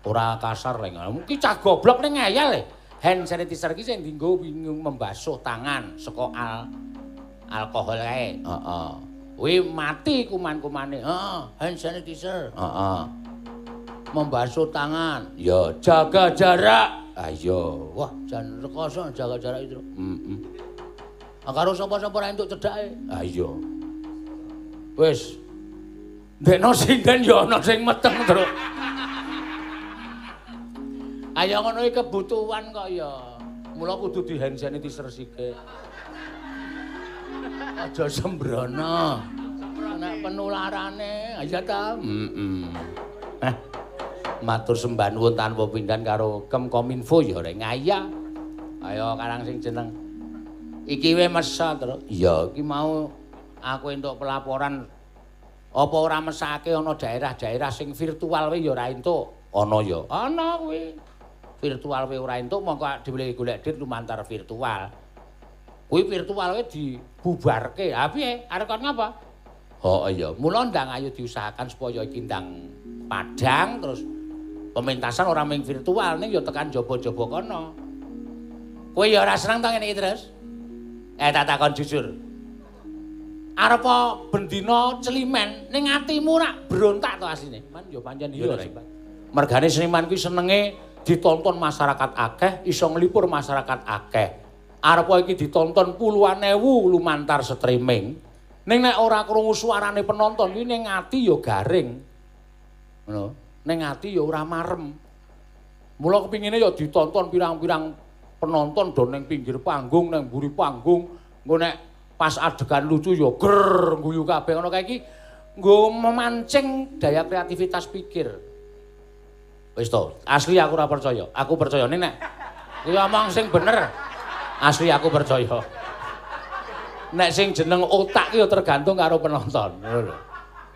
Ora kasar lek. Ki cah goblok ning ngeyel le. Hand sanitizer ki sing dienggo membasuh tangan saka alkohol kae. Heeh. Kuwi mati kuman-kumane. Heeh, hand sanitizer. Heeh. Membasuh tangan. Ya, jaga jarak. Ayo, wah jan rekoso jaga jarak itu. Heeh. Karo sapa-sapa ora entuk cedhake. Ayo. Wis. Ndekno sinden ya ana sing meteng, Truk. Ayo ngono iki kebutuhan kok ya. Mula kudu di hand sanitizer sithik. Aja sembrono. Nek penularane, ya ta? Heeh. Eh. Matur sembah nuwun tanpa pindhan karo Kemkominfo ya rek ngaya. Ayo karang sing jeneng iki we mesa, Truk. Iya, iki mau aku entuk pelaporan apa ora mesake ana daerah-daerah sing virtual we ya ora entuk. Ana ya. Ana kuwi. Virtual kowe ora entuk mongko dhewe golek duit lumantar virtual. Kuwi virtual kowe dibubarke. Ha piye? Arep kon ngapa? Oh iya, mula ndang ayo diusahakan supaya iki ndang padhang terus pementasan ora mung virtual ning ya tekan jaba-jaba kono. Kowe ya ora seneng to ngene iki terus? Tak takon jujur. Arep bendina celimen ning atimu rak berontak to asline. Man ya pancen iya. Mergane seniman kuwi senenge ditonton masyarakat akeh, iso nglipur masyarakat akeh. Arep iki ditonton puluhan ewu lumantar streaming. Ning nek ora krungu suarane penonton kuwi ning ati ya garing. Ngono. Ning ati ya ora marem. Mula kepingine ya ditonton pirang-pirang penonton do ning pinggir panggung, ning mburi panggung, engko nek pas adegan lucu ya ger guyu kabeh ngono kae iki nggo memancing daya kreativitas pikir. Wis to, asli aku ora percaya. Aku percaya nek kuwi omong sing bener. Asli aku percaya. Nek sing jeneng otak ki ya tergantung karo penonton. Ngono lho.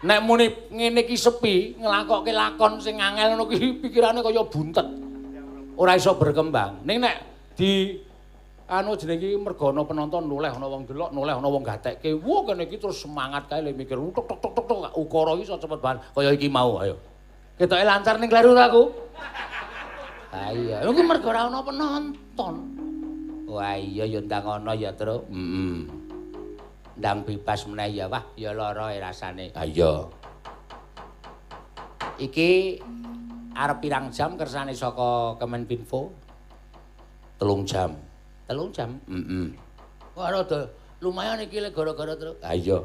Nek muni ngene iki sepi, nglakokke lakon sing angel ngono ki pikirane kaya buntet. Ora iso berkembang. Ning nek di anu jeneng iki mergo ana penonton noleh ana wong delok, noleh ana wong gatekke. Wah, kene iki terus semangat kae le mikir tok tok tok tok ukara iki iso cepet banget kaya iki mau ayo. Ketoke lancar ning kleru ta aku. Ha iya, iku mergo ora ana penonton. Wah iya ya ndang ana ya, Truk. Heeh. Ndang bebas meneh ya, wah ya lara rasane. Ha iya. Iki arep pirang jam kersane saka Kemenpinfo? 3 jam. 3 jam? Heeh. Wah rada lumayan iki le gara-gara Truk. Ha iya.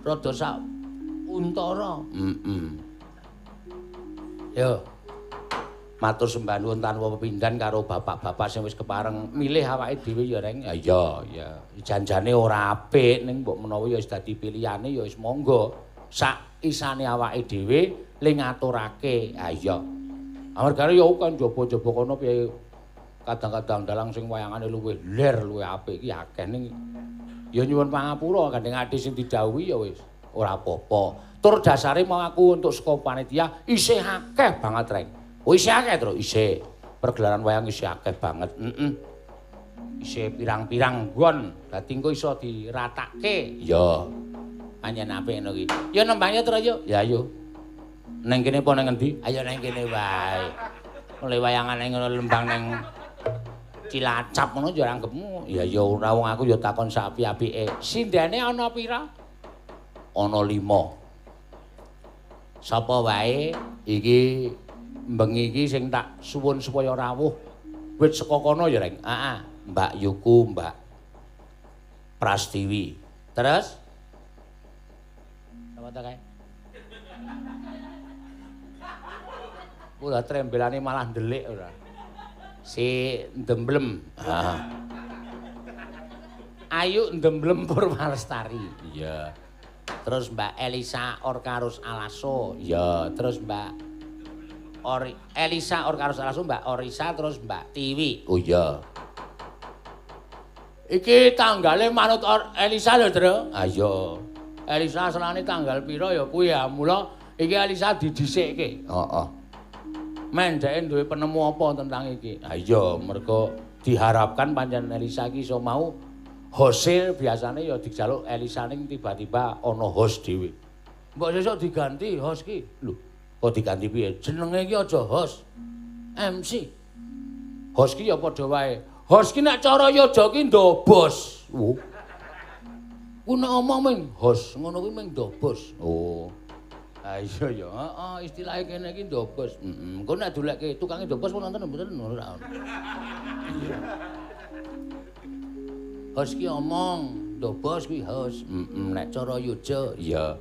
Rada sak untara. Heeh. Yo. Matur sembah nuwun tanpa pepindhan karo bapak-bapak sing wis kepareng milih awake dhewe ya, Reng. Ya iya, ya. Janjane ora apik ning mbok menawa ya wis dadi pilihane ya wis monggo. Sak isane awake dhewe le ngaturake. Ha iya. Amargane ya kan jaba-jaba kono piye kadang-kadang dalang sing wayangane luwih ler luwih apik iki akeh ning ya nyuwun pangapura gandeng ati sing didhawuhi ya wis ora apa-apa. Tur dasare mau aku untuk saka panitia isih akeh banget, Reng. Oh isih akeh, Truk, isih. Pergelaran wayang isih akeh banget. Heeh. Isih pirang-pirang nggon, dadi engko iso diratake. Iya. Pancen apik ngono iki. Ya nembangnya Truk yo. Ya ayo. Neng kene apa neng endi? Ayo neng kene wae. Oleh wayangane ngono lembang neng Cilacap ngono ya ora anggepmu. Ya ya ora wong aku ya takon sak api-apike. Sindene ana pira? Ana 5. Sapa wae iki bengi iki sing tak suwun supaya rawuh wit saka kono ya, Reng. Heeh, Mbak Yuku, Mbak Prastiwi. Terus sapa ta kae? Ora trembelane malah ndelik ora. Si Ndemblem. Heeh. Ayu Ndemblem Purwalestari. Iya. Terus Mbak Elisa Orkarus Alaso. Iya, terus Mbak Elisa Orkarus Alaso, Mbak Orisa, terus Mbak Tiwi. Oh iya. Iki tanggale manut Elisa lho, Tru. Ayo. Elisa asalane tanggal pira ya kuwi ya. Mula iki Elisa didhisikke. Heeh. Mendeke duwe penemu apa tentang iki? Ha iya, mergo diharapkan pancen Elisa iki iso mau hose biasane ya dijaluk Elisa ning tiba-tiba ana host dhewe. Mbok sesuk diganti host ki. Lho, kok diganti piye? Jenenge iki aja host. MC. Host ki ya padha wae. Host ki nek cara yoga ki ndobos. Oh. Ku nek omong ming host, ngono kuwi ming ndobos. Oh. Ha iya ya, heeh, istilahe kene iki ndobos. Heeh, engko nek dolekke tukange ndobos wonten mboten ngono ra ono. Iya. Host ki omong, ndobos kuwi host. Heeh, nek cara yoga iya.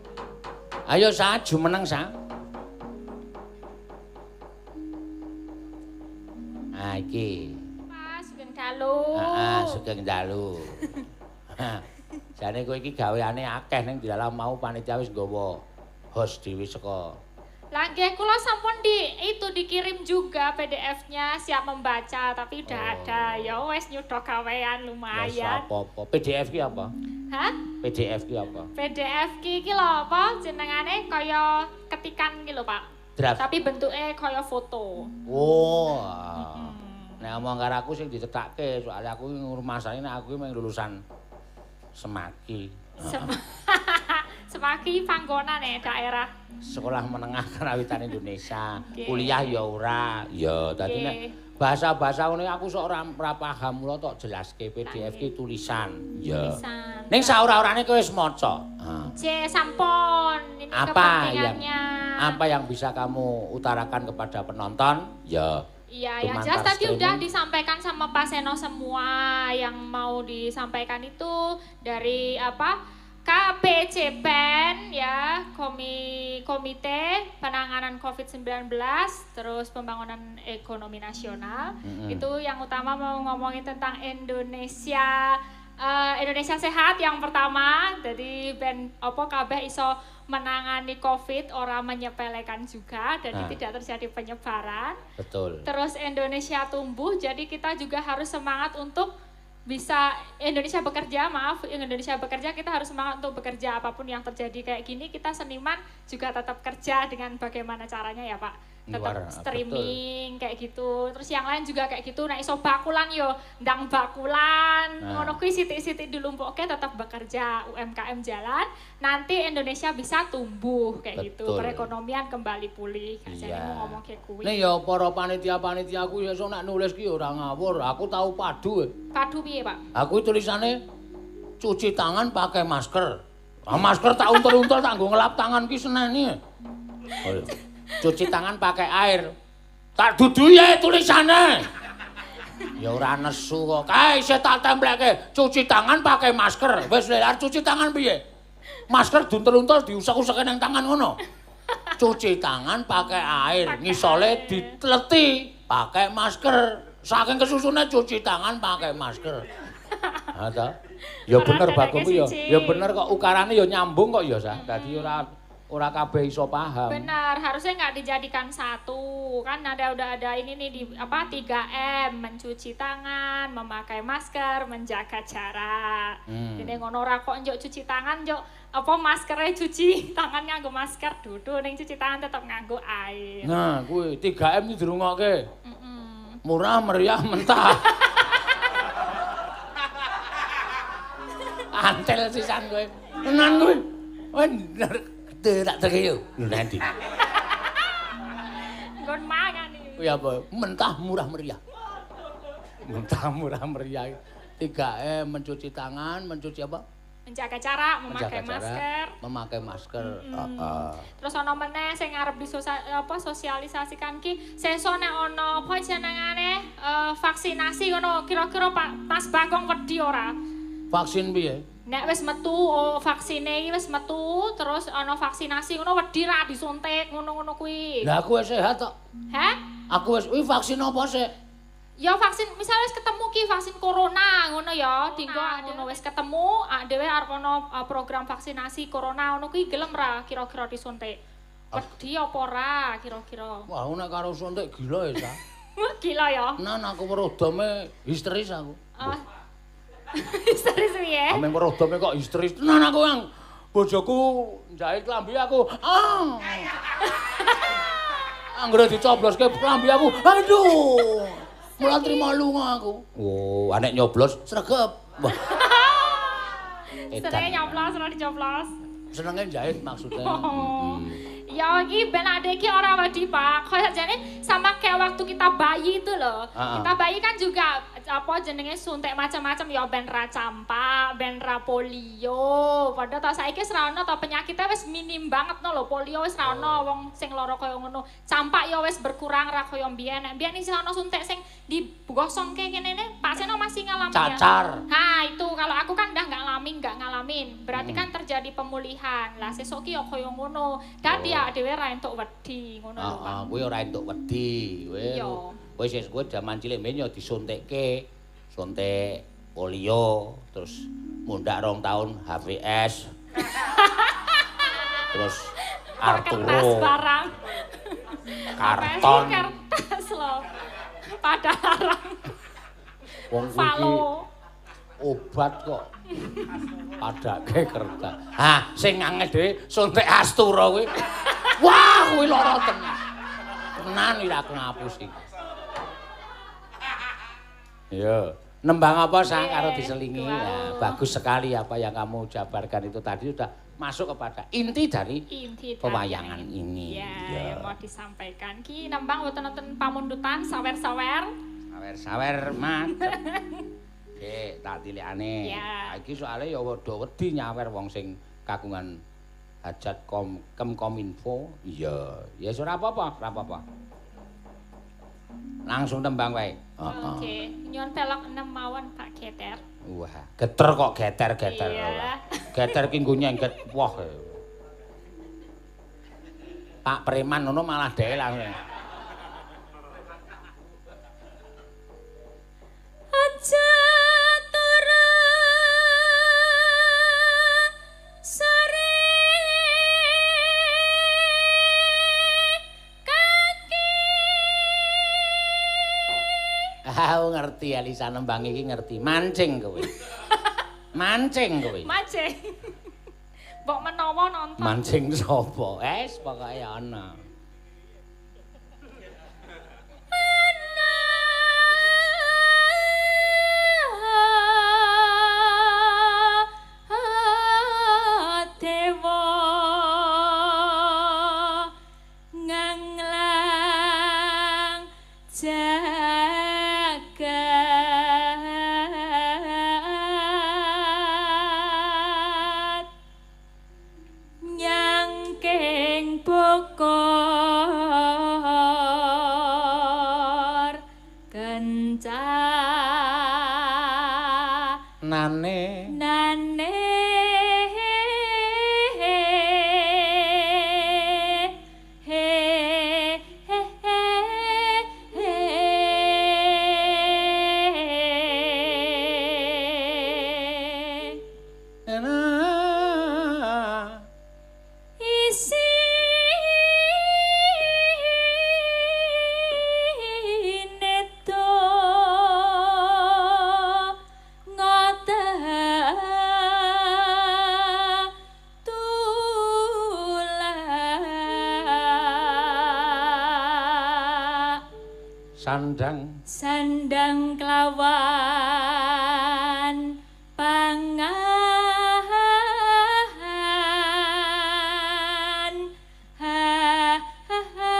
Ayo sa jumeneng sa. Ah iki. Mas sugeng dalu. Heeh, sugeng dalu. Jane kowe iki gaweane akeh ning dilalah mau panitia wis nggawa host dhewe saka. Lah nggih kula sampun dikirim juga PDF-nya siap membaca tapi udah ada. Ya wis nyuda gawean lumayan. Ya apa-apa. PDF ki apa? Hah? PDF ki apa? PDF ki iki lho apa jenengane kaya ketikan ki lho, Pak. Draft. Tapi bentuknya kaya foto. Oh. Nek omong karo aku sing dicethake, soalnya aku ngrumasane nek aku mung lulusan Semaki. Semaki panggonan ya daerah. Sekolah Menengah Karawitan Indonesia. Kuliah ya ora. Ya, dadi nek bahasa-bahasa ngene aku sok ora paham, mula tok jelaske PDF ki tulisan. Ya. Ning saora-orane kowe wis maca. C sampun, ini kepentingannya. Apa yang bisa kamu utarakan kepada penonton? Ya. Iya, yang jelas tadi udah disampaikan sama Pak Seno semua yang mau disampaikan itu dari apa? KPCPEN ya, Komite Penanganan COVID-19, terus Pembangunan Ekonomi Nasional. Itu yang utama mau ngomongin tentang Indonesia, Indonesia sehat yang pertama. Jadi ben opo kabeh iso menangani Covid, ora menyepelekan juga, jadi tidak terjadi penyebaran. Betul. Terus Indonesia tumbuh, jadi kita juga harus semangat untuk bisa Indonesia bekerja, maaf, Indonesia bekerja, kita harus semangat untuk bekerja apapun yang terjadi kayak gini, kita seniman juga tetap kerja dengan bagaimana caranya ya Pak, tetap streaming. Betul. Kayak gitu. Terus yang lain juga kayak gitu, nek iso bakulan yo ndang bakulan, ngono kuwi sithik-sithik dilumpukke tetap bekerja, UMKM jalan, nanti Indonesia bisa tumbuh kayak. Betul. Gitu, perekonomian kembali pulih. Iya. Mau ngomong kayak kuwi. Nih ya para panitia-panitia ku iso nek nulis ki ora ngawur, aku tau padu. Padu piye, Pak? Aku tulisane cuci tangan pakai masker. Ah, masker tak untel-untel tak nggo ngelap tangan ki seneni. Oh, iya. Cuci tangan pakai air. Tak duduhi tulisane. Ya ora nesu kok. Kae isih tak templekke cuci tangan pakai masker. Wis lha cuci tangan piye? Masker diuntel-untel diusek-useke nang tangan ngono. Cuci tangan pakai air, ngisole ditleti pakai masker. Saking kesusune cuci tangan pakai masker. Ha ta? Ya bener Bagong ya. Ya bener kok ukarane ya nyambung kok ya, Sah. Dadi ora kabeh iso paham. Benar, harusnya nggak dijadikan satu. Kan ada udah ada ini nih di apa 3M, mencuci tangan, memakai masker, menjaga jarak. Dene ngono ora kok njuk cuci tangan njuk apa maskernya cuci tangan nganggo masker dudu ning cuci tangan tetep nganggo air. Nah, kuwi 3M iki dirungokke. Murah, meriah, mentah. Antel sisan kowe. Tenan kowe. Kowe tak terke yo. Lho nanti. Nggon mangan iki. Kuwi apa? Mentah, murah, meriah. Mentah, murah, meriah. 3M, mencuci tangan, mencuci apa? Menjaga jarak, memakai masker. Memakai masker. Terus ana meneh sing arep disosialisasikan ki, sesuk nek ana apa jenengane vaksinasi ngono, kira-kira Pak Mas Bagong wedi ora? Vaksin piye? Nek wis metu vaksine iki wis metu, terus ana vaksinasi ngono wedi ra disuntik ngono-ngono kuwi. Lah aku wis sehat kok. Heh? Aku wis kuwi vaksin apa sih? Ya vaksin, misalnya wis ketemu ki vaksin corona ngono ya, dinggo ngono wis ketemu, dhewe arep ana program vaksinasi corona ngono kuwi gelem ra kira-kira disuntik? Wedi apa ora kira-kira? Wah, aku nek karo suntik gila ya, Sa. Gila ya. Nan aku weruh dome histeris aku. Histeris piye? Ame weruh dome kok histeris. Tenan aku yang bojoku njahit klambi aku. Ah. Anggere dicobloske klambi aku. Aduh. Mula trimo lunga aku. Oh, anek nyoblos sregep. Wah. Senenge nyoblos ora dicoblos. Senenge njahit maksudnya. Ya iki ben adek iki ora wedi, Pak. Kaya jane sama kayak waktu kita bayi itu loh. Kita bayi kan juga apa jenenge suntik macam-macam ya ben ra campak, ben ra polio. Padahal ta saiki wis ra ono ta penyakitnya wis minim banget no lho. Polio wis ra ono wong sing lara kaya ngono. Campak ya wis berkurang ra kaya mbiyen. Nek mbiyen isih ono suntik sing digosongke kene ne, Pak Seno masih ngalamin ya. Cacar. Ha, itu kalau aku kan udah nggak ngalamin. Berarti kan terjadi pemulihan. Lah sesuk ki ya kaya ngono. Dadi ya dhewe ra entuk wedi ngono lho, Pak. Heeh, kuwi ora entuk wedi. Kowe wis kowe jaman cilik mben ya disuntikke, suntik polio, terus mundak 2 tahun HVS. Terus Arturo. Barang. Karton. Kertas lho. Padalarang. Wong kuwi obat kok padake kertas. Ha, sing angel dhewe suntik Astura kuwi. Wah, kuwi lara tenan. Tenan iki aku ngapusi. Iya. Nembang apa sang karo diselingi. Ya, bagus sekali apa yang kamu jabarkan itu tadi sudah masuk kepada inti dari pewayangan ini. Ya, ya, yang mau disampaikan. Ki nembang wonten nonton pamundutan sawer-sawer. Sawer-sawer macet. Oke, tak tilikane. Ya. Iki soalnya ya padha wedi nyawer wong sing kagungan hajat Kemkominfo. Iya, ya ora apa-apa, ora apa-apa. Langsung tembang wae. Heeh. Oke, nyuwun pelok 6 mawon Pak Geter. Wah, geter kok geter-geter. Iya. Geter ki nggo nyengget woh. Pak preman ngono malah dhek langsung. Aja turu sore kaki. Aku ngerti Elisa nembang iki ngerti. Mancing kowe. Mancing kowe. Mancing. Mbok menawa nonton. Mancing sapa? Es pokoke ana. Ana dewa nganglang jagat nyangking bokor kencanane nane he he he he. Isine do ngoten tulak Sandang sandang kelawan pangan ha ha ha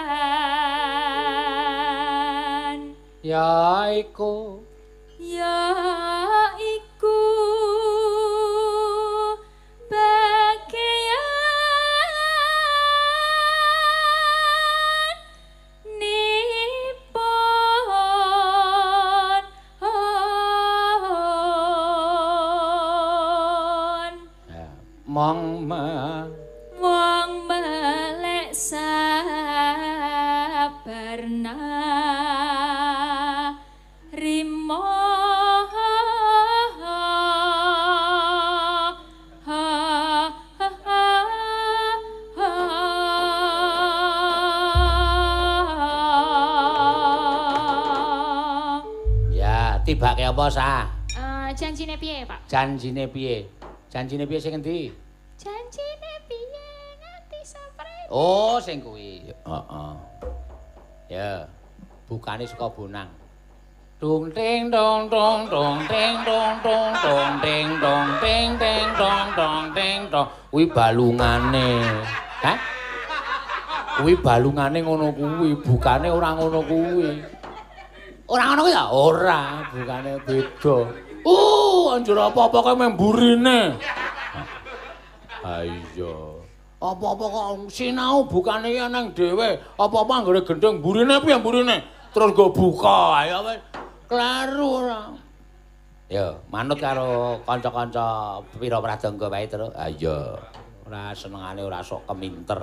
han. Ya iku Ya iku bagian nipun hon. Mong ma wong melek sabarna rimo Ya, tibake apa sah? Janjine piye, Pak? Janjine piye? Janjine piye sing endi? Janjine piye nganti sampe. Oh, sing kuwi. Heeh. Ya, bukane saka bonang. Dung ting dong dong dong ting dong dong dong ting dong ting ting dong dong ting dong. Kuwi balungane. Hah? Kuwi balungane ngono kuwi, bukane ora ngono kuwi. Ora ngono kuwi ta? Ora, bukane beda. Anjur apa-apa kowe mburine. Ha iya. Apa-apa kok sinau bukane iki nang dhewe, apa-apa anggere gendheng mburine piye mburine? Terus nggo buka. Ayo wis kleru ora. Ya, manut karo kanca-kanca pira pradangga wae terus. Ha iya. Ora senengane ora sok keminter.